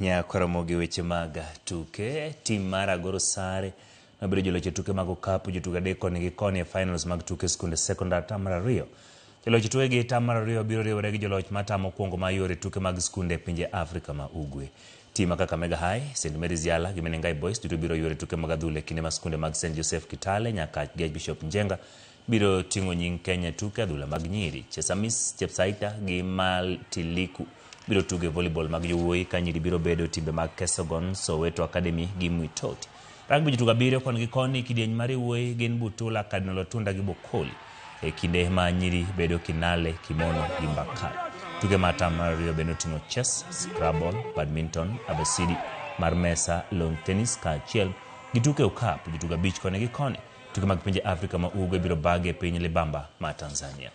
Nyakoromo gi weche mag tuke, tim mar Agoro Sare nobedo joloch e tuke mag okapu jotugo adek koni gi koni e finals mag tuke skunde sekondar tam mar ariyo. Joloch e tukegi tam mar ariyo biro riwore gi joloch ma tam mokwongo ma yore tuke mag skunde e pinje Afrika ma Ugwe. Tim ma Kakamega High, St Mary's Yala gi Menengai Boys duto biro yore tuke mag adhula e kinde ma skunde mag St Joseph Kitale Nyakach gi Archbishop Njenga biro ting'o nying Kenya e tuke adhula mag nyiri. Chesamis, Chepsaita gi Maltiliku biro tugo e volleyball mag yowuoyi ka nyiri biro bedo timbe mag Kesogon, Soweto Academy gi Mwitoti. Rugby jotugo abiriyo koni gi koni kidieny mar yowuoyi gin Butula, Cardinal Otunda gi Bokoli e kinde ma nyiri bedo Kinale, Kimono gi Mbakal. Tuke mar tam mar ariyo bende oting'o chess, scrabble, badminton, abasidi mar mesa, lawn tennis kaachiel gi tuke okapu jotugo abich koni gi koni. Tuke mag pinje Afrika ma Ugwe biro bagi e piny Libamba ma Tanzania.